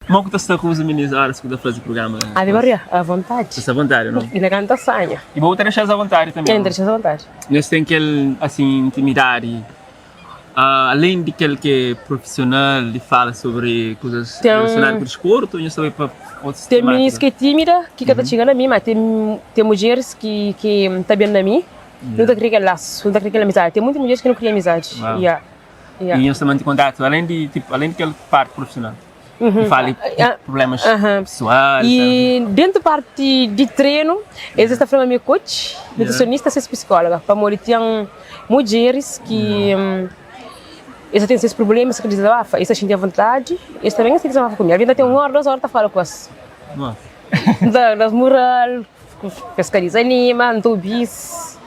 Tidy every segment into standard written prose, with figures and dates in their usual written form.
Mo ku ta sta ku bus minis oras ku ta fazi prugrama? Ave Maria, a vontadi. Ta sta vontadi, no? E na kanta sanha. E bo ta dexa-s a vontadi tanbe? N ta dexa-s a vontadi. Nhos ten kel, asin, intimidadi, alen di kel ki é profisional di fala sobri kuzas relasionadu ku disportu, nhos ta bai pa otus Ten minis temátika? ki é tímida, ki ka ta txiga na mi, ma ten ten mudjeris ki ki ta ben na mi, nu ta kria kel lasu, nu ta kria kel amizadi. Ten monti mudjeris ki nu kria amizadi, ya. E nhos ta manti kontatu alen di tipo alen di kel parti profesional di fala di problemas pesoal E dentu parti di trenu es ta fla ma mi é coach, nutrisionista ses psikóloga pamodi ten mudjeris ki es ta ten ses problemas es ta dizabafa es ta xinti avontadi es tanbe es ta dizabafa ku mi alvês ta ten un óra dos óra ta fala ku es N ta da-s mural. Kes ka dizanima, N ta obi-s.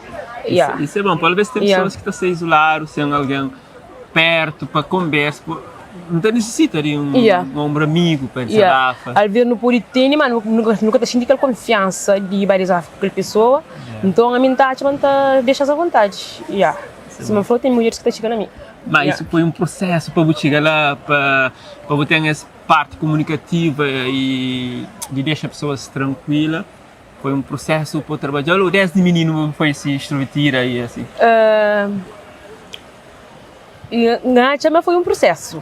Yeah. Isso é bom, pa alvês ten Yeah. pessoas ki ta sta izoladu, sen algen pertu pa konbersa, pa nu ta nisisita di un Yeah. un ombru amigu pa Yeah. dizabafa. Alvês nu pode tene, ma nu nu ka ta xinti kel konfiansa di bai dizabafa ku kel pesoa. Yeah. Nton ami N ta atxa ma N ta dexa-s avontadi. Yeah. Isso é Sima bom. N fla, ten mudjeris ki ta txiga na mi. Ma Yeah. isso foi un prosesu pa bu txiga la, pa pa bu ten es Parti komunikativa i di dexa pesoas trankuila foi un prusesu pa bu trabadja-l ô desdi mininu bu foi si extrovertida i asi? N atxa ma foi un prusesu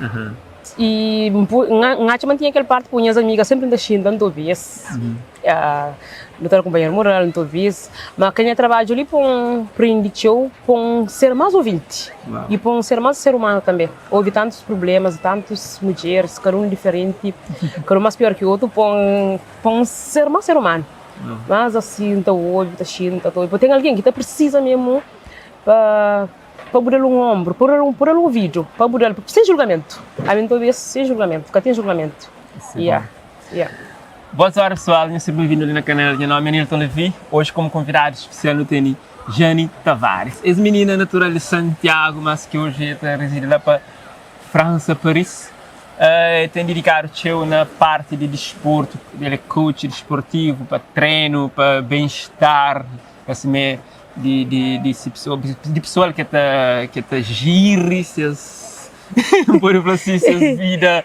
i N atxa ma N tinha kel parti ku nhas amiga senpri N ta xinta N ta obi-s nu ta da kunpanheru moral N ta obi-s ma kel nha trabadju li pô-m prende txeu pô-m ser más ovinti i pô-m ser más ser umanu tanbe. Obi tantus prublemas di tantus mudjeris, kada un diferenti, kada un mas pior ki otu, pon pon ser mas ser umanu. Mas asi N ta obi, ta xinta, ta obi, ten algen ki ta prisiza mesmu pa pa bu da-l un onbru, pa bu da-l un ovidu, pa bu da-l sen julgamentu. Ami N ta obi es sen julgamentu, ka ten julgamentu. Ya, ya. Boa tardi pessoal, nhos seja bem-vindo ali na canal. Nha nome é Nilton Levy. Hoje como convidado especial nu teni Jane Tavares. Es minina natural di Santiago, mas ki oji e ta residi la pa Fransa, Paris. E ten didikadu txeu na parti di disportu, el é coach disportivu pa trenu, pa ben-estar, asi mé di di di si pesoa di pesoal ke ta ke ta jiri ses N pode fla si ses vida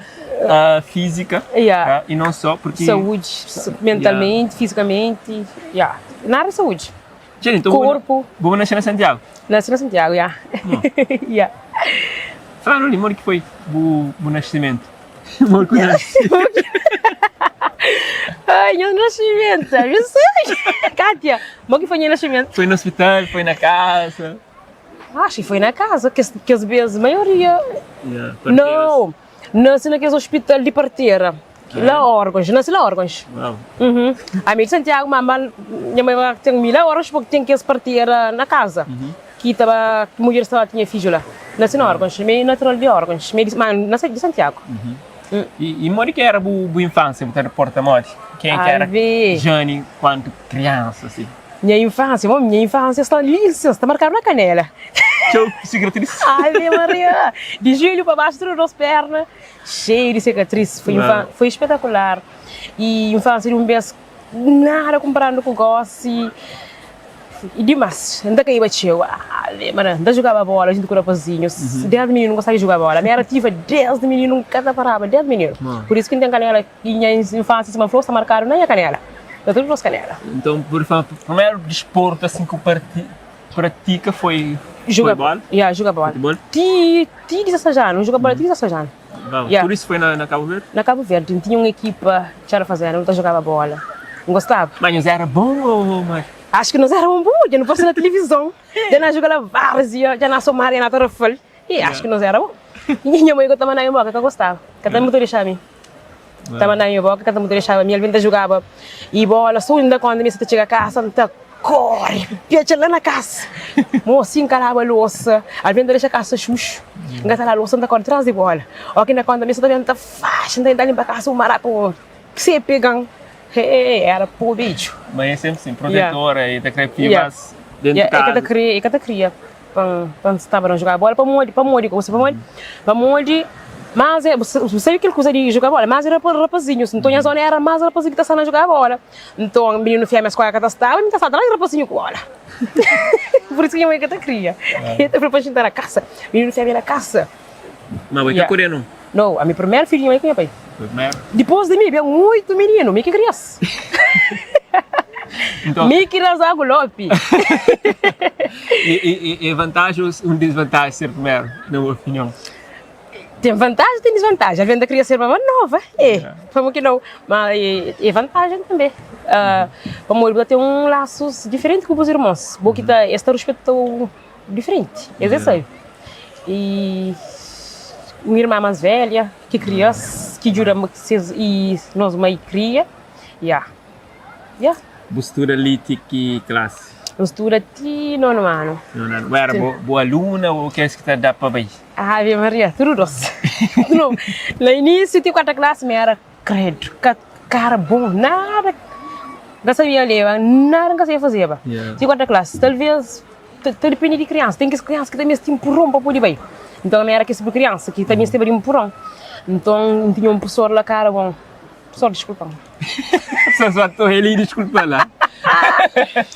fízika Yeah. i non só porque Saúde, mentalmente, fizikamenti, yeah. Na área di saúde. Txeu, então Korpu. Bu nasce na Santiago? Nasce na Santiago, yeah. Yeah. Fala-nu li, modi ki foi bu bu nascimentu? Modi ki bu nasce? Ai, nha nascimentu, ami sei. Kátia, modi ki foi nha nascimentu? Foi na hospital, foi na casa? Acho ki foi na casa, kes kes bes maioria. Yeah, parteiras. Não, nasce na kes hospital di partera. La órgãos, nasce la órgãos. Uau. Uhum. Ami di Santiago, ma ma nha mãe ba ten mi la órgãos porque ten kes partera na casa. Ki ta ba, mudjeres ta ba tinha fidju la. Nasce na órgãos, mi é natural di órgãos, mi é di, ma nasce di Santiago. I, i modi ki era bu bu infância? Bu ta reporta modi? Ken ki era Ave. Jane kuantu kriansa si? Nha infância, bom, nha infância sta li, sta markadu na kanela. Txeu sikatris. Ave Maria! Di juelhu pa baxu, tudu dos perna. Xeiu di sikatris, foi infa foi espetakular i infansia di un bes nada kunparandu ku gosi i dimas N ta kaiba txeu ave maria N ta jugaba bola juntu ku rapazinhus desdi mininu N gostaba di juga bola mi era ativa desdi mininu N ka ta paraba desdi mininu pur isu ki N ten kanela i nha infansia sima N fla sta markadu na nha kanela na tudu nos kanela. Nton pur primeru disportu asin ku parti Pratika foi Juga foi bola? Ya, juga bola. Futebol? Ti ti 16 anu, N juga bola ti 16 anu. Bom, Ya. Tudu isu foi na na Kabu Verdi? Na Kabu Verdi, N tinha un ekipa txeu fazenda, nu ta jogaba bola. N gostaba. Mas nhos era bon ou mas? Acho ki nos era bon, dja nu parse na tilivizon. Dja na juga la várzia, dja na Somaria, na Tarrafal. E acho ki nos era bon. E nha mãe ku ta mandaba mi boka, ka gostaba. Ka ta mutu dexa mi. Ta mandaba mi boka, ka ta mutu dexaba mi. Alvin ta jugaba e bola, so N da konta mi sa ta txiga kasa, N ta kori, petxa la na kasa. Mo si N ka laba losa, alvin ta dexa kasa xuxu. N ka ta laba losa, N ta kori tras di bola. Oki N da konta mi sa ta ben, N ta faxi, N ta tenta limpa kasa, un maraku se pegan. He, era po bedju. Mãe é sempre assim, protetora e ta kre pia mas dentu E ka ta kaza. kria, e ka ta kria pa pa N staba na juga bola pamodi, pamodi ku pamodi, pamodi mas é bu sabe kel kuza di juga bola mas era pa rapazinhus, nton nha zona era mas rapazinhu ki ta sta na juga bola, nton mininu femia skola ka ta staba mi ta staba tras di rapazinhu ku bola pur isu ki nha mãe ka ta kria, e ta fla pa xinta na kasa, mininu femia na kasa. Ma bo e ka kore no? No, ami primeru fidju di nha mai ku nha pai. Primeru. Dipôs di mi ben oitu mininu, mi ki kria-s. Nton. Mi ki da-s agu lopi. E, e, é vantaji ou un desvantaji ser primeru, na bu opinion? Ten vantaji, ten desvantaji. Alvês N ta kria ser ma nova, e, pamodi ki nau? Ma e, e vantajen tanbe. Pamodi bu ta ten un lasus diferenti ku bus irmons. Bo ki ta, es ta ruspeta-u diferenti, es é sabe. I un irma más velha ki kria-s, ki djuda-m ses i nos mai kria, ya, ya. Bu studa li ti ki klasi? N studa ti nonu anu. Nonu anu. Bu éra bo aluna ô kes ki ta da pa bai? Ave Maria, tudu dos. Na inísiu ti kuarta klasi mi éra kredu, ka kara bon, nada, N ka sabia leba, nada N ka sabia fazeba. Ti kuarta klasi, talvês Ta dipende di kriansa. Ten kes kriansa ki ta meste inpuron pa pode bai. Nton, ami éra kes tipu di kriansa ki ta mesteba di inpuron. Nton, N tinha un profesor la kara bon. Profesor, diskulpa-m. Profesor só to el i diskulpa la.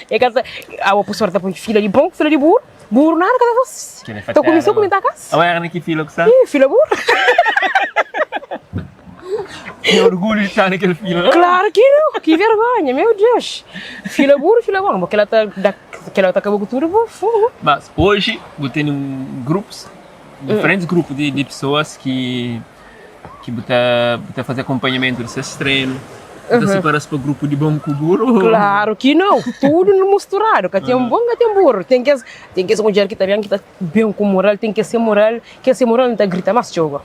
E ka ta, awa profesor ta poi fila di bon ku fila di buru. Buru nada ka ta fasi. Ta kume so kume ta kasa. Awa éra na ki fila ku sta? Ih, fila buru. Tinha orgulho de estar naquele fila? Claro que não, que vergonha, meu Deus. Fila burro, fila bom, porque ela tá da, que ela tá acabou com tudo, bom, fogo. Mas hoje bu tem um grupos, diferentes grupos de, de pessoas que que bu ta, bu ta fazer acompanhamento de seus treinos. Bu ta separa-s pa grupo de bom ku burro? Claro que não, tudo misturado, ka tem bom, ka tem burro. Tem kes, tem kes mulher que tá bem, que tá bem com moral, tem kes sem moral, kes sem moral não tá grita mais txeu go.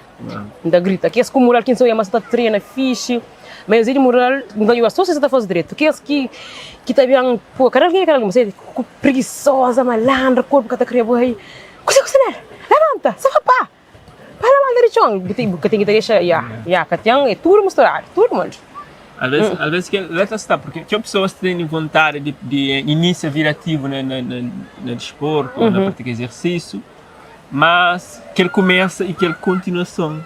N ta grita, kes ku mural ki N sa oia ma sa ta trena fixi, ma es é di mural, N ta oia so si sa ta faze dretu. Kes ki ki ta ben, pô, kada algen é kada algen, ma se ku prigisoza, malandra, korpu ka ta kre bai, kuzê ku sta nel? Labanta, sa pa! Pa labanta di txon, bu ten bu ka ten ki ta dexa, ya, ya, ka ten, é tudu misturadu, tudu mundu. Alvês, alvês kel la ta sta, purki txeu pesoas tene vontadi di di inisia vida ativu na na na disportu, na pratika izersisu. Mas kel kumesa i kel kontinuason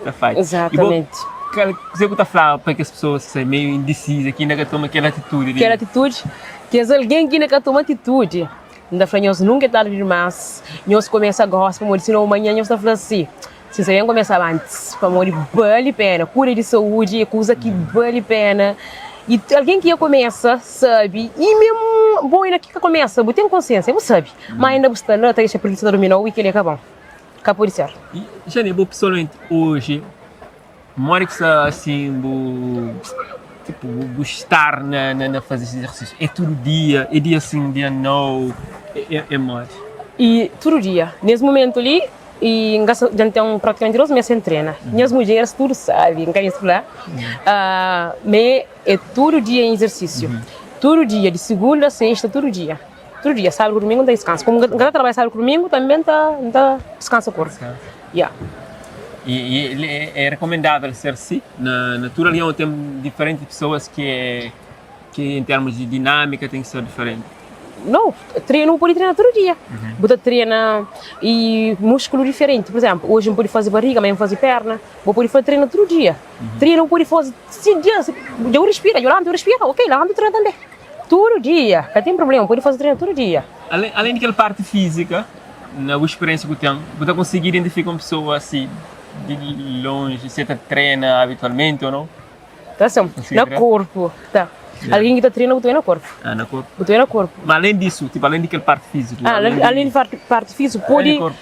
ta fadja. Exatamente. I bo, kal, kuzê ku ta flaba pa kes pesoas ki sta meiu indisisa, ki inda ka toma kel atitudi di. Kel atitudi? Kes algen ki inda ka toma atitudi, N ta fla nhos nunka é tardi dimás. Nhos kumesa gósi, pamodi sinou manhan nhos ta fla si, Si N sabia N kumesaba antis, pamodi bali péna. Kuida di saúdi é kuza ki bali péna. I algen ki dja kumesa sabe, i mésmu bo inda ki ka kumesa, bu ten konsiénsia, bu sabe. Ma inda bu sta la ta dexa prigisa ta domina-u i kel-li é ka bon. Ka pode ser. I Jane, bo pesoalmenti oji, modi ki sta asin bu tipo bu star na na faze es izersísiu? É tudu dia? É dia sin, dia nau? É modi? E tudu dia. Nes mumentu li, i N ka sta dja N ten pratikamenti 2 mes sen trena. Nhas mudjeris tudu sabe, N ka meste fla. Me é tudu dia izersísiu. Tudu dia, di sigunda a sexta, tudu dia. Tudu dia, sábadu ku dumingu N ta diskansa. Komu N ka ta trabadja sábadu ku dumingu, tanbe N ta N ta diskansa korpu. Ya. I i é rekomendável ser si? Na na tudu algen ô ten diferenti pesoas ki é ki en termus di dinámika ten ki ser diferenti? Nau, trenu bu pode trena tudu dia. Bu ta trena i muskulu diferenti. Pur izénplu, oji N pode faze bariga, amanha N faze perna. Bu pode faze trenu tudu dia. Trenu bu pode faze si dia dja bu rispira, dja bu labanta bu rispira, ok, labanta bu trena tanbe. Tudu dia, ka ten problema, pode faze trenu tudu dia. Alén di kel parti fízika, na bu spiriénsia ku ten, bu ta konsigi identifika un pesoa si di lonji, si el ta trena abitualmenti ô nau? Ta sin, na korpu, ta. Algen ki ta trena bu ta ben na korpu. Ah, na korpu. Bu ta ben na korpu. Ma alén disu, tipu alén di kel parti fíziku. Ah, alén di parti fíziku, pode.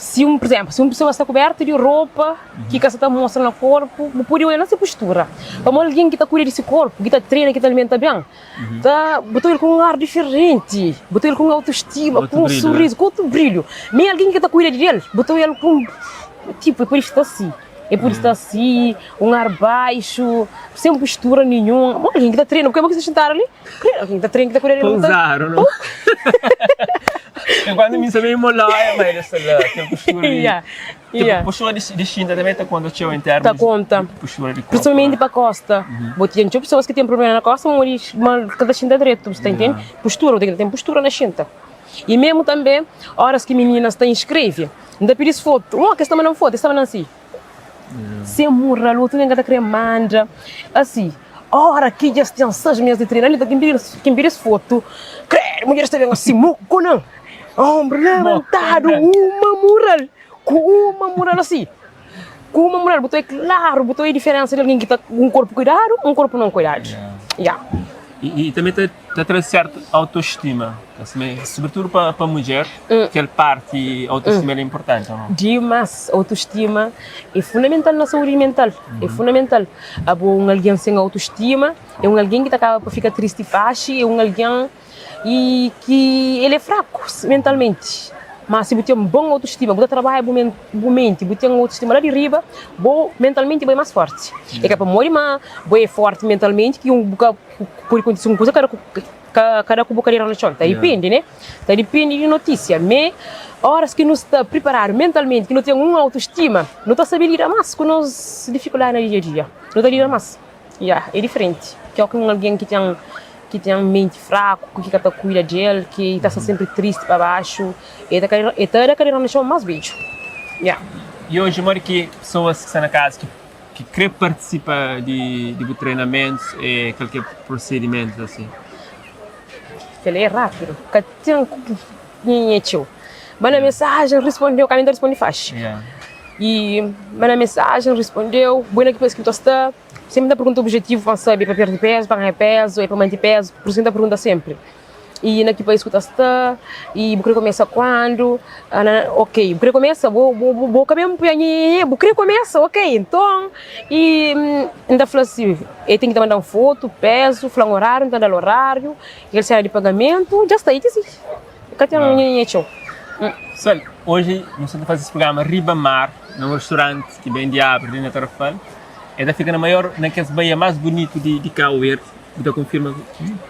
Si un, pur izénplu, si un pesoa sta kubertu di ropa ki ka sta ta mostra na korpu, bu pode odja na se postura. Pamodi algen ki ta kuida di se korpu, ki ta trena, ki ta alimenta ben, ta bu ta odja-l ku un ar diferenti, bu ta odja-l ku un autostima, ku un surizu, ku otu brilhu. Mi algen ki ka ta kuida di el, bu ta odja-l ku un, tipu, el pode sta si, el pode sta si, un ar baixu, sen postura ninhun. Bon, algen ki ta trena, purkê bu ka sta xintadu li? Algen ki ta trena, ki ta kuida di el, bu ta. Pouzaru, no? Enquanto mi sta meio molaia, ma el sta la, kel postura di, Yeah, tipo, yeah. postura di, di xinta também ta conta txeu em termos Ta conta. di postura di corpo. Principalmente pa costa. Bo ten txeu pessoas ki ten problema na costa, ma di- ma ka ta xinta dretu, bu sta intende? Postura, bu ten ki ten postura na xinta. E mesmo também, horas ki meninas ta inscreve, N ta pidi-s foto. Oh, kes ta manda-m foto, es ta manda-m si. Sen mural, otu nen ka ta kre manda. Asi, ora ki dja es ten 6 mes di trenu, ali ta kin pidi es fotu, kredu, mudjeris ta ben asi, moku nan, ombru labantadu, uma mural, ku uma mural asi. Kuma mural bu ta oia klaru, bu ta oia diferensa di algen ki ta un korpu kuidadu, un korpu non kuidadu. Ya. I tanbe ta traze sertu autostima, sobretudu pa mudjer, kel parti autostima el é inportanti o nau? Dimas! Autostima é fundamental na saúdi mental, é fundamental. Abo un algen sen autostima é un algen ki ta kaba pa fika tristi faxi, é un algen i ki el é fraku mentalmenti. Má si bu ten bon autostima, bu ta trabadja bu bu menti, bu ten autostima la di riba, bo mentalmenti bo é más fórti. É ka pamodi ma bo é fórti mentalmenti ki bu ka pode kontise un kuza ka ka da ku bu kadera na txon. Ta dipende, ne? Ta dipende di notísia. Mé óras ki nu sta priparadu mentalmenti, ki nu ten un autostima, nu ta sabe lida más ku nos difikuldadi na dia-a-dia. Nu ta lida más. Ya, é diferenti. Ki óki un algen ki ten ki ten menti fraku, ki ka ta kuida di el, ki ta sta sénpri tristi pa baxu, el ta el ta da kadera na txon más bedju. Ya. I oji modi ki pesoas ki sta na kaza ki ki krê partisipa di di bu trenamentus e kalker prosedimentus asi? Kel-li é rápidu, ka ten nhenhê txeu. Manda mensajen, respondeu, ka mi ta responde faxi. I manda mensajen, respondeu, bu na ki país ki bu ta sta? Senpri N ta pergunta objetivu pa N sabe, é pa perde pezu, pa ganha pezu, é pa mante pezu, pur isu ki N ta pergunta senpri. I na ki país ku ta sta, i bu kre kumesa kuandu, ok, bu kre kumesa, bo bo bo ka ben pui nhenhenhen, bu kre kumesa, ok, nton, i N ta fla si, el ten ki ta manda-m fotu, pezu, fla-m oráriu, N ta da-l oráriu, kel sena di pagamentu, dja sta, i ti si, ka ten nhenhenhen txeu. Pessoal, oji nu sta ta faze es prugrama riba mar, na un restauranti ki ben di abri li na Tarrafal. El ta fika na maior, na kes baía más bunitu di di Cabo Verde. Bu ta konfirma?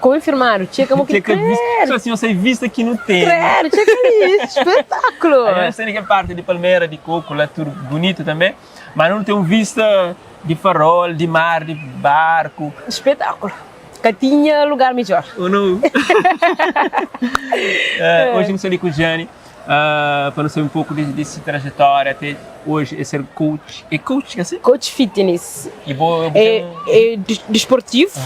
Konfirmadu, txeka mo ki Txeka vista, credo. só si nhos sai vista ki nu tene. Credo, txeka li, espetáculo. A gente tem kel parte di palmera, di coco lá tudo bonito também, mas nu tem um vista di farol, di mar, di barco. Espetáculo. Ka tinha lugar midjor. Ou não? Eh, hoje nu sta li ku Jane. Pa nu sabe un poku di si trajetória até oji e ser coach. É coach ki é si? Coach fitness. I bo bu É ten. é desportivu,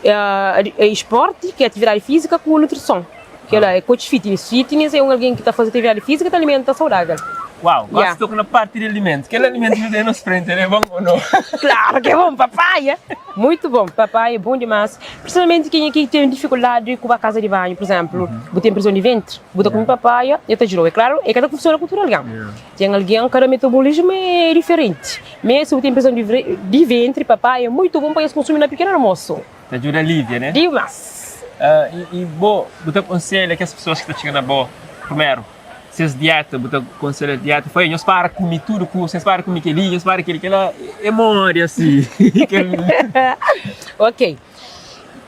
é esporti ki é atividadi fízika ku nutrison. Kel la é coach fitness. Fitness é un algen ki ta faze atividadi fízika i ta alimenta saudável. Uau, gosi toka na parti di alimentu. Kel alimentu ki nu ten na nos frenti el é bon o no? Klaru ki é bon, papaia! Muitu bon, papaia é bon dimas. Prinsipalmenti kenha ki ten difikuldadi ku ba kaza di banhu, pur izénplu, bu ten prizon di ventri, bu ta kume papaia, el ta djuda-u. É klaru, el ka ta funsiona ku tudu algen. Ten algen, kada metabolismu é diferenti. Mê si bu ten prizon di ventri, papaia é muitu bon pa es konsumi na pikenu almosu. Ta djuda alivia, ne? Dimas! I bo, bu ta konselha kes pesoas ki ta txiga na bo, primeru, ses dieta, bu ta konselha dieta, fla, nhos para kume tudu kusa, nhos para kume kel-li, nhos para kel-li, kel-la, é modi asi? Ok,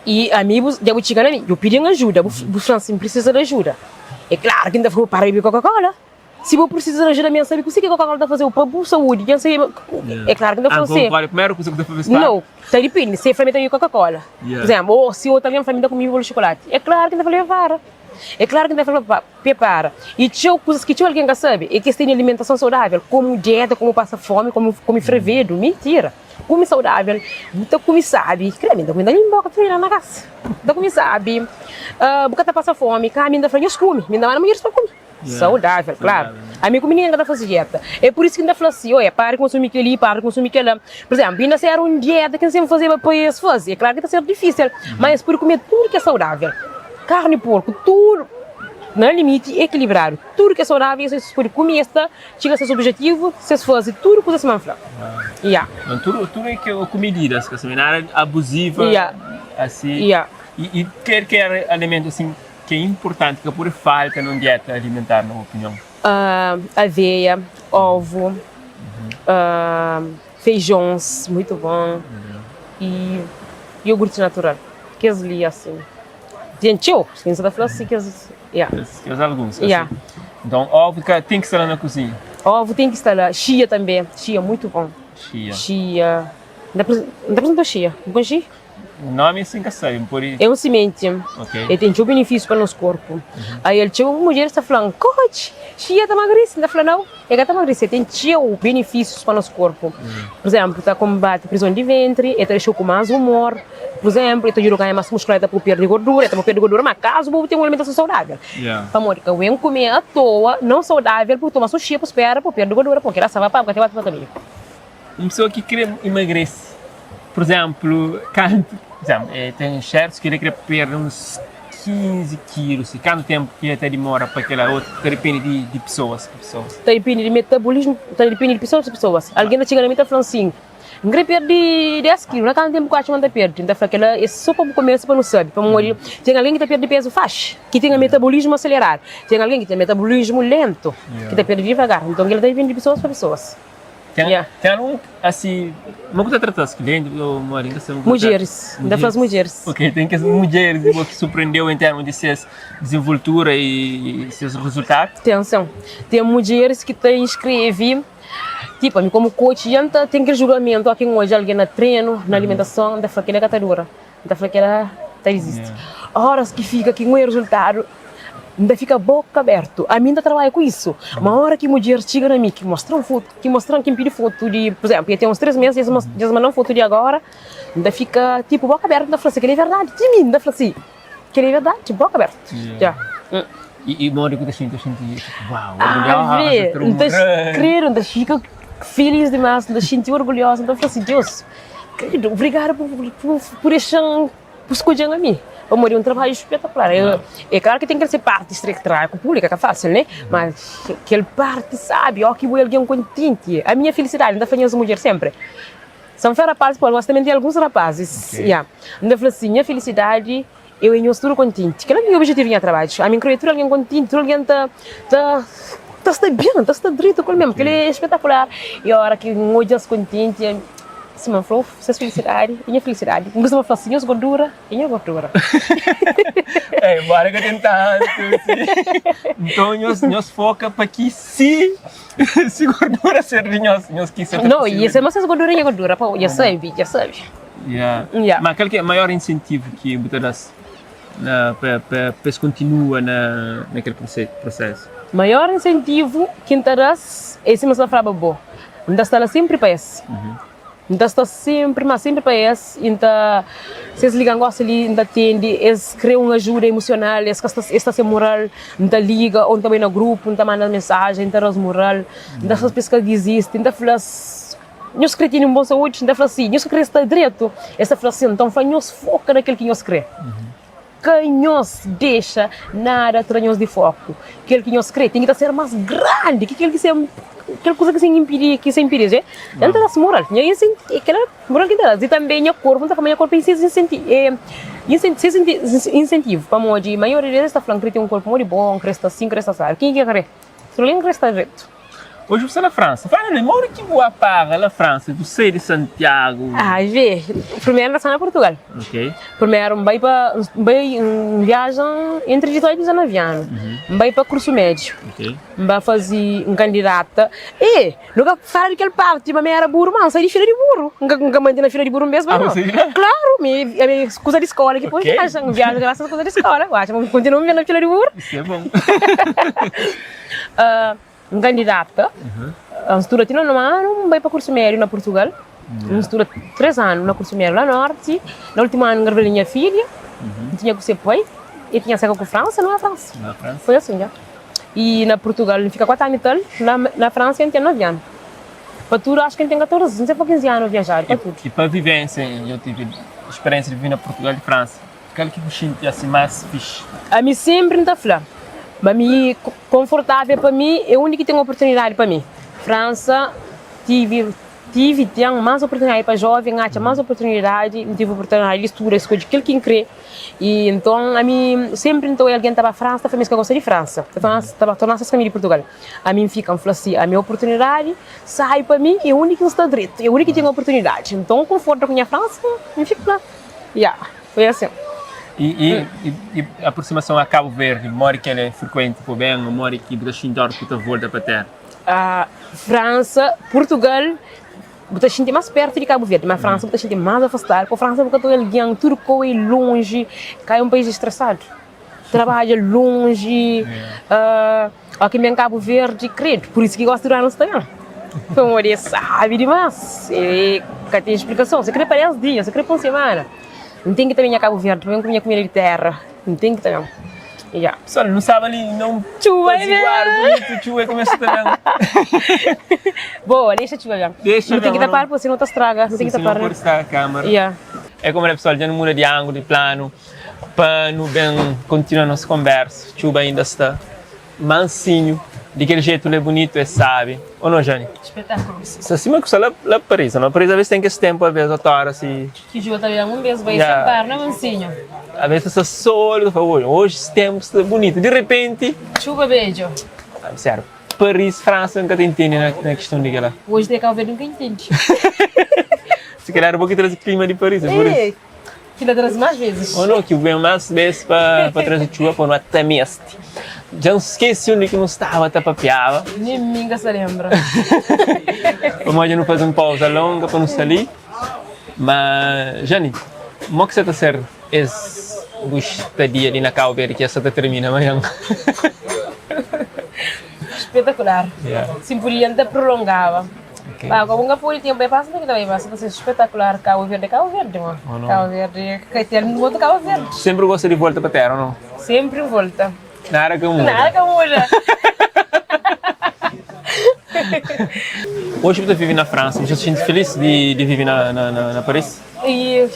i ami bu dja bu txiga na mi, bu pidi-m ajuda, bu fla-m si N prisiza di ajuda. É klaru ki N ta fla-u para di bebe Coca-Cola. Si bu prisiza di ajuda, mi N sabe kuzê ki Coca-Cola ta faze-u pa bu saúdi, dja N sabe ma, é klaru ki N ta fla-u si. Nau, ta dipindi, si el fla-m el ta bebe Coca-Cola, pur izénplu, ô si otu algen fla-m el ta kume bolu di xokolati, é klaru ki N ta fla-l para. É klaru ki N ta fla-l pa. Prepara. I txeu kuzas ki txeu algen ka sabe é ki es tene alimentason saudável, komu dieta, komu pasa fómi, komu kume frevedu. Mintira! Kume saudável, bu ta kume sábi. Kre, mi ta kume ta nhin boka tudu la na kasa. Bu ta kume sábi, bu ka ta pasa fómi. Ka mi ta fla, nhos kume. Mi ta manda mudjeris pa kume. Saudável, klaru. Ami ku minina ka ta faze dieta. É pur isu ki N ta fla si, oia, para di konsumi kel-li, para di konsumi kel-la. Pur izénplu, inda si éra un dieta ki N sénpri fazeba pa es faze, é klaru ki ta ser difísil, má es pode kume tudu ki é saudável. Karni porku, tudu na limiti, ekilibradu, tudu ki é saudável es pode kume i es ta txiga ses objetivu si es faze tudu kuza sima N fla. Ya. Nton, tudu, tudu é ku mididas, ka sabe, nada abuziva, Ya. asi. Ya. I kel alimentu asin ki é inportanti, ka pode falta na un dieta alimentar, na bu opinion? Aveia, ovu, feijons, muitu bon, i iogurti natural. Kes li asin. Ten txeu, si N sa ta fla si kes, ya. Kes alguns, Ya. Nton, ovu ka ten ki sta la na kuzinha? Ovu ten ki sta la, xia tanbe, xia muitu bon. Xia. Xia, N ta apresenta-u xia, bu konxe? Nomi si N ka sabe, N pode. É un simenti, Ok. el ten txeu benefísiu pa nos korpu. Aí el txeu mudjeris ta fla-m, Coach, xia ta magrise? N ta fla, Nau, el ka ta magrise, el ten txeu benefísius pa nos korpu. Pur izénplu, ta konbate prizon di ventri, el ta dexa-u ku más umor, pur izénplu, el ta djuda-u ganha masa muskular, el ta pô-u perde gordura, el ta pô-u perde gordura, má kazu bu ten un alimentason saudável. Pamodi ka bu ben kume atoa, non saudável, bu toma so xia bu spera pa bu perde gordura, pô, kel-la sa va pa bu ka ten bate pa kaminhu. Un pessoa ki kre emagrese, por exemplo, kantu, por exemplo, eh, ten certos ki kre perde uns 15 quilos, e kantu tempo ki el ta dimora pa kela, ou ta depende di, di pessoas pa pessoas? Ta depende di metabolismo, ta depende di pessoas pa pessoas. Algen ta txiga na mi ta fla-m sin, N kre perde 10 kilu, na kantu tempu ku atxa ma N ta perde? N ta fla kela é so pa bu kumesa pa nu sabe, pamodi ten algen ki ta perde pezu faxi, ki ten metabolismu aseleradu, ten algen ki ten metabolismu lentu, ki ta perde divagar. Nton kela ta depende di pessoas pa pessoas. Ten, yeah. Ten algun asi, ma ku ta trata as clientes ou modi nka sabe. Mudjeris, nta fla as mudjeris. Ok, ten kes mudjeris di bo ki surpreendeu em termos de ses desenvoltura e ses resultadu? Ten sin. Ten mudjeris ki ta inscreve, tipo ami komu coach dja nta ten kel julgamentu oki n odja algen na trenu, na alimentason, nta fla kila ka ta dura. N ta fla kela ta izisti. Óras ki fika ki N oia rezultadu, N ta fika boka abertu. Ami N ta trabadja ku isu. Ma óra ki mudjer txiga na mi, ki mostra-m fotu, ki mostra-m, ki N pidi fotu di, pur izénplu, dja ten uns 3 mês, dja es manda-m fotu di agora, N ta fika tipu boka abertu, N ta fla si, kel-li é verdadi? Ti mi N ta fla si, kel-li é verdadi? Boka abertu. Dja. I modi ki bu ta xinti? Bu ta xinti tipu, uau, orgulhosa, N ta kredu, N ta fika filis dimas, N ta xinti orgulhosa, N ta fla si, Deus, Querido, obrigada por dexa-m, por skodje-m ami, pamodi é un trabadju spetakular. É klaru ki ten kel se parti trabalha ku públiku é ka fásil, né? Mas kel parti sábi, óki bo é algen kontenti. Ami nha filisidadi, N ta fla nhas mudjer sénpri, San fla rapazis pode, mas tanbe ten alguns rapazis, ya. N ta fla si, nha filisidadi é oia nhos tudu kontenti. Kel-la ki é nha objetivu di nha trabadju. Ami N krê oia tudu algen kontenti, tudu algen ta ta ta sta ben, ta sta dretu ku el mésmu. Kel-li é spetakular. I óra ki N odja-s kontenti, Sima N fla-u, ses filisidadi é nha filisidadi. N kustuma fla si, nhos gordura é nha gordura. É, enbóra ka ten tantu si. Nton, nhos, nhos foka pa ki si, si gordura ser di nhos, nhos ki sa ta No, i se ma ses gordura é nha gordura, pa dja sabe, dja sabe. Yeah. Yeah. Ma kal ki é maior insentivu ki bu ta da-s na, pa, pa, pa es kontinua na, na kel prosesu? Maior insentivu ki N ta da-s é sima N sta flaba bo, N ta sta la sénpri pa es. N ta sta sénpri, má sénpri pa es i N ta, si es liga-m gósi li, N ta atende. Es krê un ajuda emosional, es ka sta, es sta sen mural, N ta liga ô N ta bai na grupu, N ta manda mensajen, N ta da-s mural, N ta fla-s pa es ka dizisti, N ta fla-s, Nhos krê tene un bon saúdi? N ta fla si, Nhos ka krê sta dretu? Es ta fla sin. Nton N fla, Nhos foka na kel ki nhos krê. Ka nhos dexa nada tra nhos di foku. Kel ki nhos kre ten ki ta ser mas grandi ki kel ki sen kel kuza ki sen inpidi ki sen inpidi. N ta da-s moral. Nha insen kila moral ki N ta da-s. I tanbe nha korpu, N ta fla ma nha korpu é ses insentivu. Pamodi maioria di es ta fla N kre ten un korpu modi bon, N kre sta si, N kre sta asadu. Kenha ki ka kre? Tudu algen kre sta dretu. Oji bu sta na Fransa. Fala li, modi ki bu apara la Fransa? Bu sai di Santiagu? Ah, vê, primeru N sta na Purtugal. Ok. Primeru N bai pa, N bai, N viaja entri 18 i 19 anu. N bai pa kursu médiu. Ok. N ba fazi, N kandidata. E, nu ka fala di kel parti ma mi era buru, ma N sai di fila di buru. N ka, N ka manti na fila di buru un bes, Ah, bu sai di la? Klaru, mi, ami kuza di skola ki poi Ok. viaja. N viaja grasas a kuza di skola. Bu atxa ma N kontinua vive na fila di buru? Isu é bon. N kandidata, N studa ti nonu anu, N bai pa kursu médiu na Purtugal. N studa 3 anu na kursu médiu la norti. Na últimu anu N ngravida di nha filha, N tinha ku se pai, e tinha seka ku Fransa, nu ba Fransa. Foi asin dja. I na Purtugal N fika 4 anu i tal, na Fransa N ten 9 anu. Pa tudu acho ki N ten 14, N ten pa 15 anu viajadu pa tudu. I pa vivensia, dja tive speriensia di vive na Purtugal i Fransa. Kal ki bu xinti asi más fixi? Ami senpri N ta fla ma mi konfortável pa mi é undi ki ten oportunidadi pa mi. Fransa tive tive ten más oportunidadi pa jóven atxa más oportunidadi, N tive oportunidadi di studa, skodje kel ki N kre. I nton ami senpri N ta oia algen ta ba Fransa ta fla ma es ka gosta di Fransa, ta fla ta ba torna ses kaminhu di Purtugal. Ami N fika N fla si, ami oportunidadi sai pa mi é undi ki N sta dretu, é undi ki ten oportunidadi. Nton N konforta ku nha Fransa, N fika la. Ya. Foi asin. I, i, i, i aproximason a Cabo Verde, modi ki el é frekuenti pa bu ben ô modi ki bu ta xinti óras ki bu ta volta pa téra? Ah, Fransa, Purtugal, bu ta xinti más pértu di Cabo Verde, má Fransa bu ta xinti más afastadu, pô Fransa bu ka ta odja algen, tudu kau é lonji, ka é un país stresadu, trabadja lonji, ah, óki ben Cabo Verde, kredu, pur isu ki gosi di Rana sta ben, pamodi é sábi dimás, é ka ten explikason, si kre pa 10 dia, si kre pa un semana. N ten ki ta ben nha Kabu Verdi pa ben kume nha kumida di térra. N ten ki ta ben. Yeah. Pessoal, nu staba li na un Txuba é paziguar ben. bunitu, txuba e kumesa ta ben. Boa, dexa txuba ben. Dexa Nu ten ben, ki tapar pô, senão ta straga. Nu ten ki Sim, tapar, senão né? pode estragar a câmara. Yeah. É como é, pessoal, dja nu muda di ângulo, di planu, pa nu ben kontinua nos konbersu. Txuba inda sta mansinhu, di kel jetu la é bunitu, é sabi. Ou não, Jane? Espetáculo. Sta sima ku sta la, la Paris, ou não? Paris a ves ten kes tempu, a ves otu ora si. Ki txuba ta ben un bes bai Yeah. sen par, na mansinhu. A ves ta sta sol, ta fla, oi, oji es tempu sta bunitu. Di repenti, Txuba bedju. ah, sério, Paris, Fransa, N ka ta intende na, na kiston di kela. Oji te Cabo Verde N ka intende. Si kalhar bo ki traze klima di Paris, é por isso. Ki ta traze más vezes. Ou não, ki ben más bes pa, pa traze txuba pa nu ata meste. Dja N skese undi ki nu staba ta papiaba. Nen mi N ka sta lenbra. Pamodi dja nu faze un pauza longa pa nu sta li. Ma, Jane, mo ki sa ta ser es bu stadia li na Cabo Verde ki sa ta termina manhan? Espetakular. Yeah. Si N podia N ta prolongaba. Ok. Ba, komu N ka pode tempu é pasa N ta bai ba. Sa ta ser espetakular. Cabo Verde é Cabo Verde, mo. Oh, no. Cabo Verde ka ten otu Cabo Verde. Sempri gosta di volta pa tera, ou não? Sempri volta. Nada ka muda. Nada ka muda. Oji bu ta vive na Fransa, bu ta xinti filis di di vive na na na Paris? E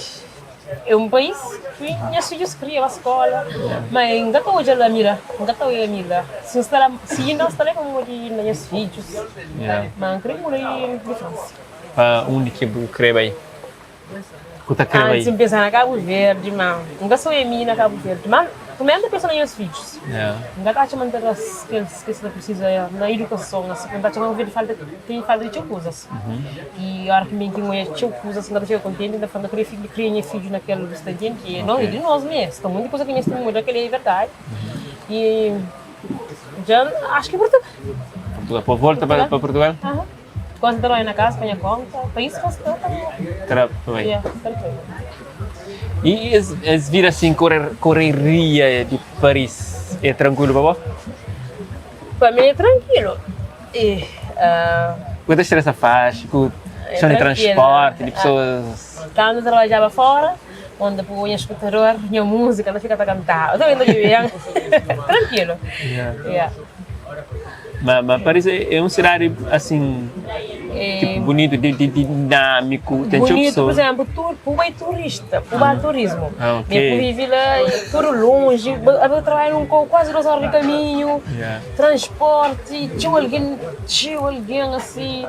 é un país ki nhas fidjus kria, ba skola, ma N ka ta odja la mi la, N ka ta odja mi la. Si N sta la, si inda N sta la é pamodi inda nhas fidjus, ma N kre muda di Fransa. Pa undi ki bu kre bai? Ku ta kre bai? Antis N pensa na Kabu Verdi, ma N ka sonha mi na Kabu Verdi. Ma primeru N ta pensa na nhas fidjus. N ka ta atxa ma N ta da-s kel ki es ta prisiza na idukason, asi. N ta atxa ma Kabu Verdi falta, ten falta di txeu kuzas. I ora ki mi ki N odja txeu kuzas, N ka ta fika kontenti, N ta fla, N ka kre kria nha fidju na kel sta djenti. E nos, e di nos mi. Sta monti kuza ki meste muda, kel-li é verdadi. I dja N axa ki Purtugal. Purtugal, pa volta pa Purtugal? Aha. Gosi N ta bai na kasa pa nha konta, pa isu ka sta ta Tra pa bai. Yeah, tra pa bai. I es es vida asin korer koreria di Paris é trankuilu pa bo? Pa mi é trankilu. E Bu ta stresa faxi ku kiston di transporti, di pesoas? Kantu N trabadjaba fora, N ta pui nha skutador, nha musika, N ta fika ta kanta. Ta ben trankilu. Yeah. Ma, ma Paris é, é un sidadi asin tipo bunitu, di, di, dinâmiku, ten txeu Bunitu, pur pesoa. izénplu, tur, bu bai turista, bu ba turismu. Ah, ok. Mi ku vivi la, tudu lonji, ba abo trabadja nun kau kuazi dos óra di kaminhu, Yeah. transporti, txeu algen, txeu algen asi,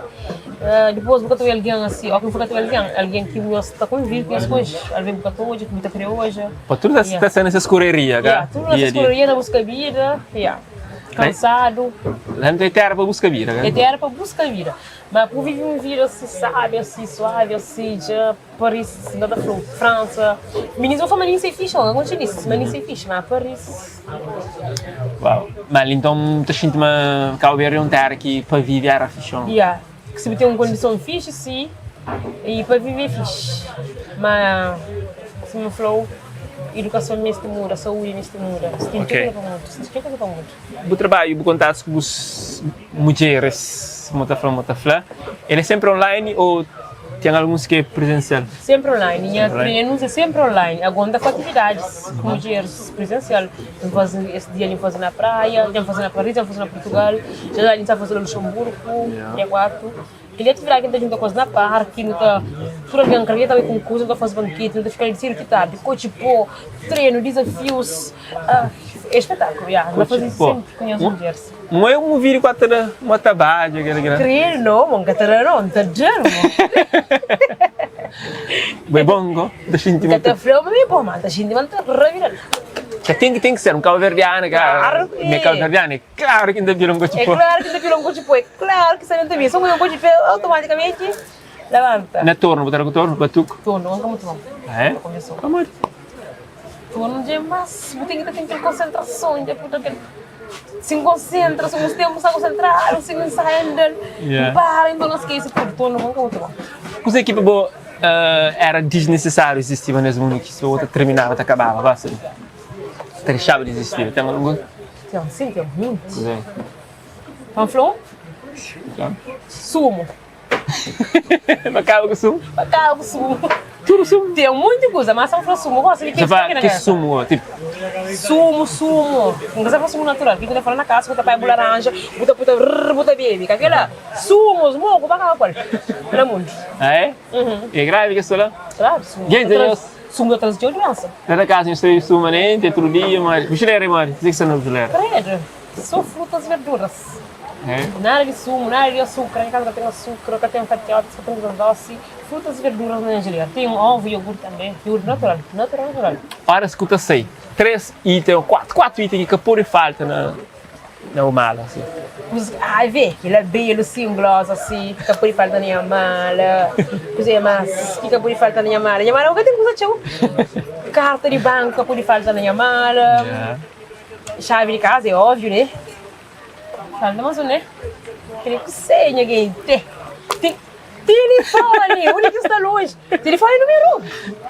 dipôs bu ka ta obi algen asi, óki bu ka ta obi algen, algen ki bu nhos ta konvive, ki nhos konxe, alvês bu ka ta odja, ki bu ta kre odja. Pa tudu ta, ta sta na ses koreria, ka? Yeah, tudu na Dia ses a dia. koreria na buska bida, yeah. Kansadu. La nu ta tera pa buska vida, ka? É tera pa buska vida. Ma ku vivi un vida asi sabi, asi suavi, asi dja Paris, N ka ta fla-u, Fransa. Minis vou fla ma Nice é fixi, N ka konxe Nice, ma Nice é fixi, ma Paris. Uau. Ma li nton bu ta xinti ma Kabu Verdi é un tera ki pa vivi era fixi o? Ya. Ki si bu ten un kondison fixi, si, i pa vivi é fixi. Ma sima N fla-u, idukason meste muda, saúdi meste muda, ten txeu kuza pa muda, ten txeu kuza pa muda. Bu trabadju, bu kontatus ku bus mudjeris, mo ta fla, mo ta fla, el é senpri online ô ten alguns ki é prizensial? Senpri online, nha trenus é senpri online. Ago N ta faz atividadis ku mudjeris prizensial. N faze es dia N faze na praia, dja N faze na Paris, dja N faze na Purtugal, dja N ta faze na Luxemburgu, dia 4. Kel atividadi ki nu ta djunta ku es na parki, nu ta tudu algen krê ta bai ku un kuza, nu ta faze banketi, nu ta fika li di sedu ti tardi, kotxi pó, trenu, dizafius, é spetakulu, ya, nu ta faze senpri ku nhas mudjeris. Mo é un vídiu ku ata da, mo ta badja kel kel. Krê no, mo N ka ta da no, N ta da mo. Bo é bon go, N ta xinti N ka ta fla-u ma mi é bon, ma N ta xinti ma N ta rabida-l. Ka ten ki ten ki ser un kabuverdiana ka, mi é kabuverdiana. Klaru ki N ta pila un kotxi pó. É klaru ki N ta pila un kotxi pó. É klaru ki sa N ta bira. So un kotxi pé automaticamenti labanta. Na tornu, bu ta da ku tornu? Batuku? Tornu, nka mutu bon. Ah é? Pamodi? Tornu dja é mas, bu ten ki ta ten kel konsentrason dja bu ta kel, si N konsentra, si uns tenpu N sta konsentradu, si N nsaia N da-l, N para, nton N skese tudu. Tornu nka mutu bon. Kuzê ki pa bo éra disnisisáriu izistiba nes mundu ki si bo ta tirminaba ta kababa gosi? Ta dexaba di izistiba? Ten algun kuza? Ten, sin, ten munti. Kuzê? Pa N fla un? Fla. Sumu. Pa kaba ku sumu? Pa kaba ku sumu. Tudu sumu? Ten monti kuza, mas sa-m fla sumu. Gosi di ke Sa ki sta fla ki na ki kabesa? sumu? Tipo. Sumu, sumu. N ka sa fla sumu natural. Ki ku ta fla na kasa ku ta pai bu laranja, bu ta puta rrr, bu ta bebe. Ka kila? Sumus, moku, ba kaba ku el na mundu. Ah é? É gravi kes la? Gravi, sumu. Gente, nhos. Sumu ta traze txeu duensa. Na ta kasa nhos ta bebe sumu manenti, tudu dia, modi? Bujilera é modi? Kuzê ki sta na bujilera? Credo, so frutas e verduras. Nada di sumu, nada di asukra, nha kaza ka ten asukra, ka ten fatiotis, ka ten kuzas dosi, frutas i verduras na nha jilera. Ten ovu, iogurti tanbe, iogurti natural, natural, natural. Óras ki bu ta sai, 3 iten ô 4, 4 iten ki ka pode falta na na bu mala si. Kuzas ki, ai vê, kel-la belu sin, gloss asi, ki ka pode falta na nha mala. Kuzê más ki ka pode falta na nha mala? Nha mala ka ten kuza txeu. Karta di banku ka pode falta na nha mala. Xavi di kaza é óviu, né? Falta mas un, né? Kre ku sei, nha gente. Ti, telefone, undi ki sta lonji? Telefone número un.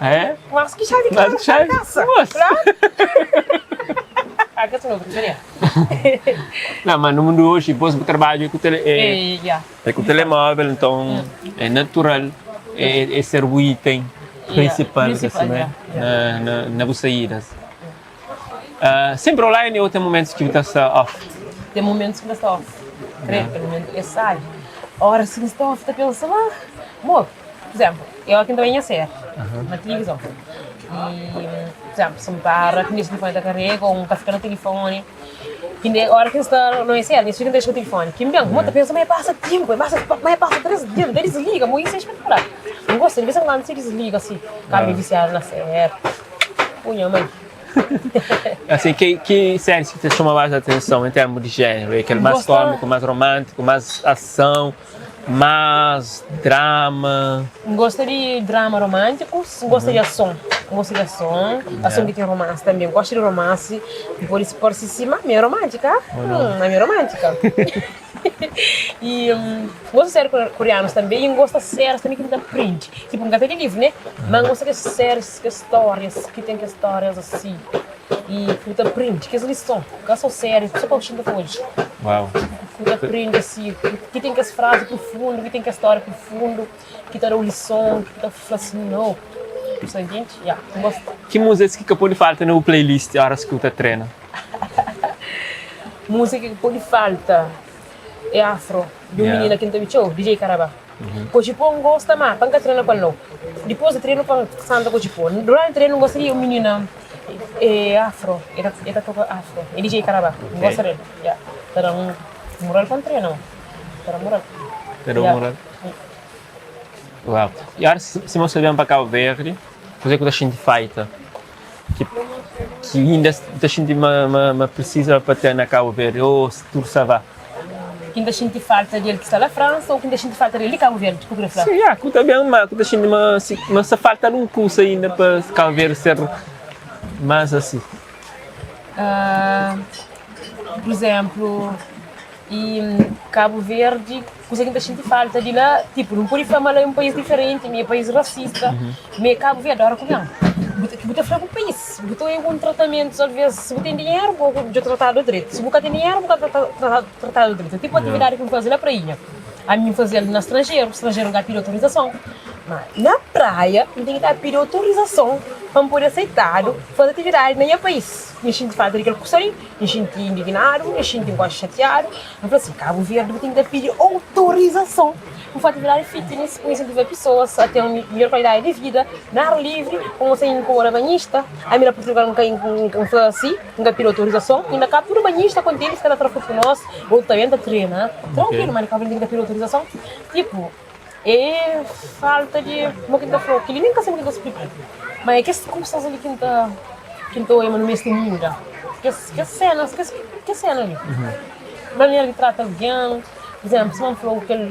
É? Mas ki xavi Mas ki xavi? kasa. Nossa. Claro. Ah, ka novo, seria. Não, mas no mundo hoje, depois o trabalho é com tele, é, É, yeah. é com telemóvel, então é natural é, é ser o item principal, principal, assim, né? yeah, Na, na, na bu saídas. Sempre online ou tem momentos ki bu ta sta off? Tem momentos ki bu ta sta off. Kre, tem momentu é sabi. Ora si bu sta off ta pensa ma, bo, por exemplo, eu aki N ta bai nha série na tilivizon i, por exemplo, si N para ki N dexa tilifoni ta karega ou N ka fika na tilifoni, ki N ora ki N sta na nha série, nha fidju N dexa ku tilifoni, ki N ben, bo ta pensa ma e pasa tempu, e pasa, ma e pasa 3 dia, N ta disliga, mo isso é espetacular. N gosta di vez en kuandu si disliga si, kaba mi visiadu na série. Ui nha mãe. Assim, ki, ki séries ki te chama mais atenção em termos de gênero? É aquele mais Gosta- cômico, mais romântico, mais ação, mais drama? N gosta di drama romântico, N gosta di ason, N gosta di ason, ason ki ten romance tanbe, N gosta di romance, pode parse sima ami é romântica, hum, ami é romântica. I N gosta di série koreanus tanbe i N gosta séries tanbe ki N ta prende, tipo N ka ta di livru ne, ma N gosta kes séries, kes stórias ki ten kes stórias asi i ki bu ta prende kes lison, ka so série so pa bu xinta ta odja, ki bu ta prende asi, ki ten kes frazi profundu, ki ten kes stória profundu, ki ta da-u lison, ki ta fla si no, bu sta intende? Ya, N gosta. Ki múzikas ki ka pode falta na bu playlist óras ki bu ta trena? Múzika ki pode falta é afro di un minina ki N ta obi txeu, DJ Karabá. Kotxipó N gosta má pa N ka trena ku el nau. Dipôs di trenu pa N santa kotxipó. Duranti trenu N gosta di un minina é afro, el ta toka afro, é DJ Karabá. N gosta del, ya. Ta da-m mural pa N trena, ta da-m mural. Ta da-u mural? Uau! I óras si bu sta ben pa Kabu Verdi, kuzê ki bu ta xinti falta? Ki ki inda ta xinti ma ma ma prisiza pa ten na Cabo Verde ô si tudu sta va? Ki N ta xinti falta di el ki sta la Fransa ô ki N ta xinti falta di el di Cabo Verde? Ku kre fla? Si, ya, ku ta ben, ma ku ta xinti ma si ma sta falta algun kusa inda pa Cabo Verde ser más asi. Pur izénplu, i Cabo Verde, kusa ki N ta xinti falta di la, tipu, nu pode fla ma la é un país diferenti, mi é país rasista, mi é Cabo Verde, ora ku ben, bu ta bu ta fla bu país, bu ta oia un tratamentu, alvês si bu ten dinheru bu dja tratadu dretu, si bu ka ten dinheru bu ka ta tratadu dretu, tipu atividadi ki N faze la prainha, ami N faze-l na stranjeru, stranjeru N ka pidi autorizason, ma na praia N ten ki ta pidi autorizason pa N pode aseitadu faze atividadi na nha país, N xinti falta di kel kusa li. N xinti indignadu, N xinti un kuazi xatiadu. N fla si, Kabu Verdi bu ten ki ta pidi autorizason pa faze atividadi fitness pa insentiva pesoas a ten midjor kualidadi di vida na ar livri, pa sen inkomoda banhista. Ami na Purtugal N ka N fla si, N ka pidi autorizason, inda ka tudu banhista kontenti fika ta tra fotu ku nos, otu ta ben ta trena trankuilu, ma na Kabu Verdi ten ki ta pidi autorizason. Tipu, é falta di, kuma ki N ta fla-u, kel-li nen ka sabe ki N ta splika-u, ma é kes kusas li ki N ta. Ki N ta oia ma nu meste muda kes kes sénas, kes kes séna li. Manera di trata algen, pur izénplu, sima N fla-u kel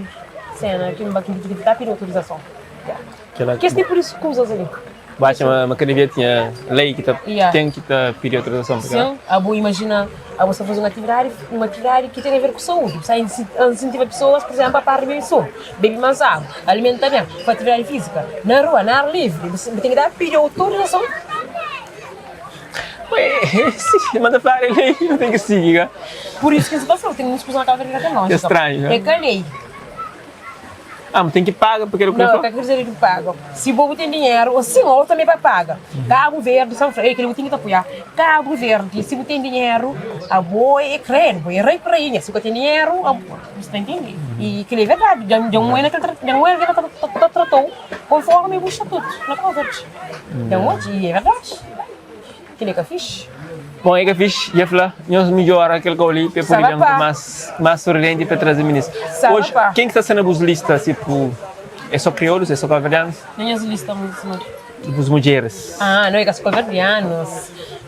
séna ki N ba ki N ta pidi autorizason. Kes tipu di kuzas li. Bu atxa ma ma ka devia tinha lei ki ta ten ki ta pidi autorizason pa kel-la? Sin, abo imajina abo sta faze un atividadi, un atividadi ki ten aver ku saúdi, bu sta insentiva pesoas, pur izénplu, a para di bebe sumu, bebe más agu, alimenta ben, faze atividadi fízika, na rua, na ar livri, bu ten ki da pidi autorizason. Si, ma ta fladu é lei, nu ten ki sigi, ka? Pur isu ki N sta fla, ten uns kuza na Kabu Verdi ki ka ten lójika. É stranhu, É ka lei. Ah, bu ten ki paga pa kel Não, ka kre dizer ki paga. Si bo bu ten dinheru, ou sin, ou tanbe pa paga. Kabu Verdi, San Fra, kel bu ten ki ta apoia. Kabu Verdi, si bu ten dinheru, abo é kredu, bo é rei ku rainha. Si bu ka ten dinheru, abo, bu sta intende? I kel é verdadi, dja dja un na kel dja un algen ta ta tratau konformi bu statutu na Kabu Verdi. Dja un odja, i é verdadi. Kel é ka fixi. Bom, é ka fixi, dja fla, nhos midjora kel kau li pa e pode ben ku más más sorridenti pa traze minis. Oji, ken ki sta sta na bus lista, tipo, é só kriolus, é só kabuverdianus? Na nhas lista, sima ki? Bus mudjeris. Ah, não, é ka só kabuverdianus,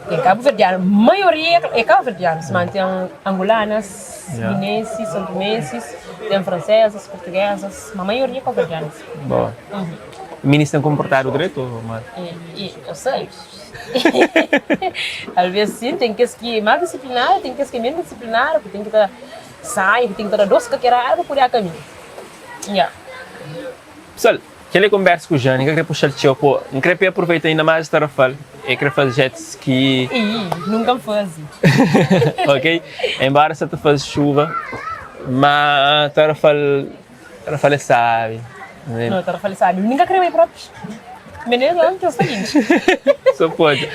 ten kabuverdianu, maioria é kabuverdianus, ma ten angolanas, guinensis, santomensis, ten fransezas, portuguesas, ma maioria é kabuverdianus. Boa. Minis ten konportadu dretu ou mal? E, eu sei. Alvês sim, ten kes ki é más disiplinadu, ten kes ki é ménus disiplinadu, ki ten ki ta sai, ki ten ki ta da dosi kakerada pa pode kaminhu. Ya. Pessoal, kel é konbersa ku Jane, N ka kre puxa-l txeu, po, N kre pa e aproveita inda más es tarrafal, e kre faze jet ski. Ii, nunka N faze. Ok, enbora sa ta faze xuva, ma tarrafal Tarrafal é sabi. Não, Tarrafal é sabi. Nin ka kre bai propi. Menez lá, que eu seguinte. Só pode.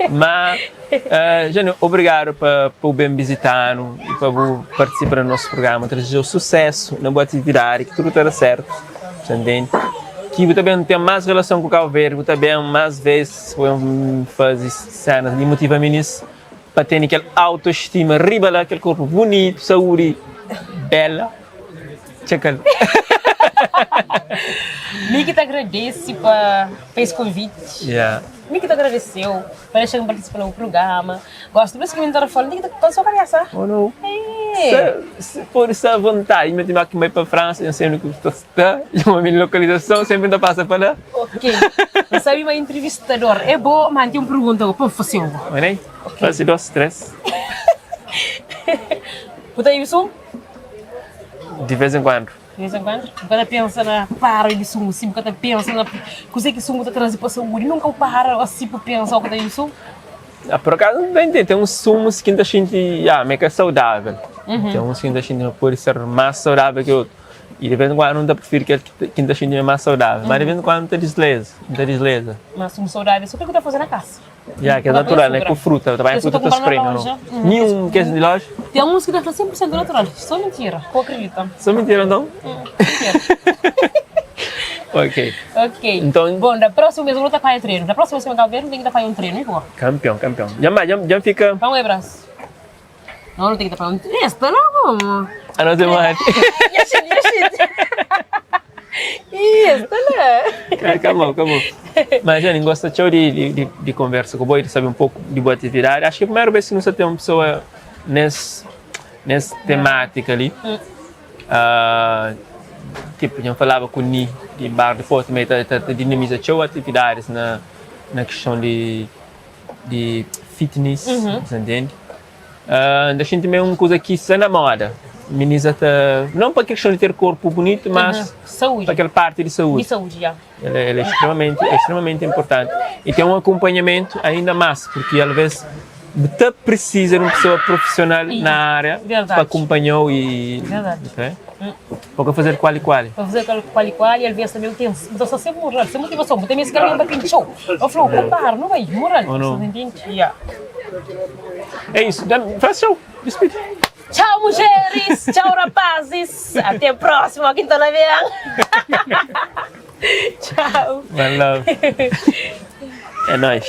Ma, uh, Jânio, obrigado pa pa bu ben visitanu e pa bu participa na nosso programa. Ta desejau sucesso na bu atividade, ki tudo ta da certo. Sa entende? Ki bu ta ben ten mais relação ku Cabo Verde, bu ta ben mais vezes bu ben faze cenas di motiva minis pa tene kel autoestima riba la, kel corpo bonito, saúde bela. Txekal. Mi ki ta agradese pa pa es konviti. Yeah. Mi ki ta agradeseu pa dexa-m partisipa na bu prugama. Gosi tudu bes ki mi ta fala, N ten ki ta kansa kabesa. Oh no. Ee. Se, se pode sta avontadi, mi tima ki N bai pa Fransa, N sendo ki bu sta, dja ma mi lokalizason senpri N ta pasa pa la. Ok. N sabe ma intrivistador é bo, ma N ten un pergunta go pa N fase-u go. Oi, Fase dos, tres. Bu ta ibi sumu? Di vez en kuandu. Di vez en kuandu? Bu ka ta pensa na para di sumu si bu ka ta pensa na kuzê ki sumu ta traze pa saúdi nunka bu para asi bu pensa o ka ta bebe sumu? Ah, por akazu N ta intende, ten uns sumus ki N ta xinti ya ma é ka saudável. Ten uns ki N ta xinti ma pode ser más saudável ki otu. I di vez en kuandu N ta prifiri kel ki N ta xinti ma é más saudável. Má di vez en kuandu N ta disleza, N ta disleza. Má sumu saudável é sô kel ki bu ta faze na kasa. Ya, kes natural, né? Ku fruta, ta bai fruta ta spreme, ou não? Nenhum kes di loja? Tem uns ki ta fla 100% natural, só mentira, ko akredita. Só mentira então? Mentira. Ok. Ok. Então, Bom, da próxima vez eu vou ta pai treino. Da próxima vez que eu ver, tem que ta pai um treino, igual. Campeão, campeão. Já, já, já fica. Dá um abraço. Não, não tem que ta pai um treino. Está lá como? A não ser mais. Isso, né? Acabou, acabou. Mas, Jane, gosto txeu de, de, de, de conversa com você, de saber um pouco de boa atividade. Acho que é a primeira vez que nós temos uma pessoa nesse, nesse temática ali. Uh, tipo, já falava com o Ni de Bar de Porto, também tá, tá, tá dinamiza txeu atividades na, na questão de, de fitness, você entende? Uh, da xinti meio um kuza ki sta na moda. Minis ta, não pa questão de ter corpo bonito, mas Uhum. Saúde. pa aquela parte de saúde. De saúde, já. Ela, ela é extremamente, é extremamente importante. E tem um acompanhamento ainda mais, porque às vezes te precisa de uma pessoa profissional E- na área Verdade. para acompanhar e. Verdade. Ok? Para fazer qual e qual. Para fazer aquele qual e qual e às vezes também eu tenho, então só sempre moral, sem motivação, também se quer para pinchou. Eu falo, compara, não vai, moral. Ou não? Você entende? Yeah. É isso. Faz show. Despide. Tchau, mulheres! Tchau, rapazes! Até a próxima, quinta na vem. Tchau! One love. É nóis.